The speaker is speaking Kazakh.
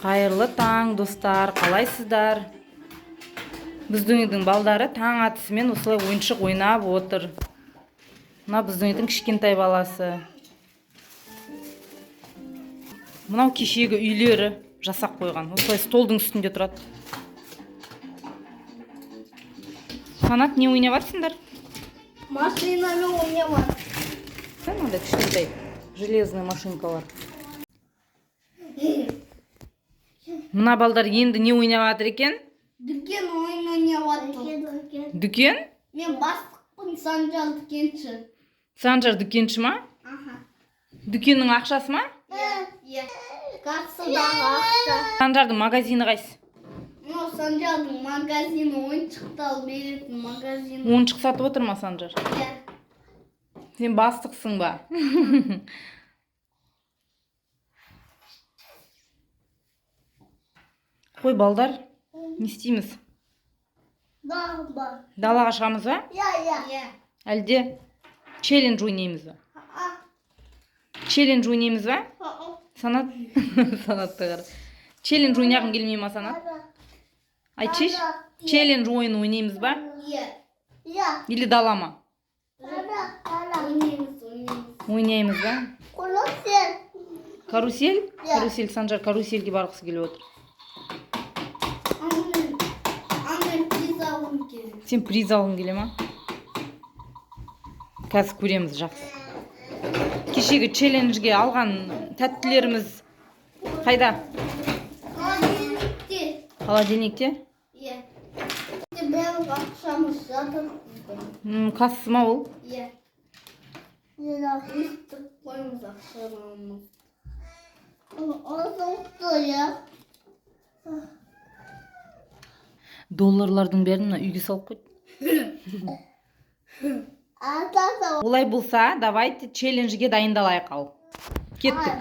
Қайырлы таң, достар, қалайсыздар? Біздің үйдің балдары таң атысымен осылай ойыншық ойнап отыр. Мына біздің үйдің кішкентай баласы. Мынау кешегі үйлері жасап қойған. Осылай столдың үстінде тұрады. Санат, не ойнап жатсыңдар? Машинамен ойнап. Мынандай кішкентай железный машинкалар. Мына балдар енді не ойнап жатыр екен? Дүкен ойын ойнап жатыр. Дүкен? Мен бастықпын, Санжар дүкенші. Санжар дүкенші ма? Аха. Дүкеннің ақшасы ма? Иә. Кассадағы ақша. Санжардың магазині қайсы? Мынау Санжардың магазині, ойыншықтар беретін магазин. Ойыншық сатып отыр ма Санжар? Иә. Сен бастықсың ба? Қой, балдар, не істейміз? Ба. Далаға шығамыз ба? Иә, иә. Иә. Әлде челлендж ойнаймыз ба? Челлендж ойнаймыз ба? Санат, Санатты қара. Челлендж ойнағың келмей ма, Санат? Айтшы, челлендж ойын ойнаймыз ба? Иә. Иә. Или дала ма? Ойнаймыз, ойнаймыз. Ойнаймыз ба? Карусель. Карусель? Иә. Карусель, Санжар карусельге барғысы келіп отыр. Ана приз алғым келеді. Сен приз алғың келе ма? Қазір көреміз, жақсы. Кешегі челленджге алған тәттілеріміз қайда? Холодильникте. Холодильникте? Иә. Барлық ақшамыз жатыр. Касса ма ол? Иә. Өстіп қоймыз ақшаларымыз. Иә. Долларлардың бәрін мына үйге салып қойды. Олай болса, давайте челленджге дайындалайық ал. Кеттік.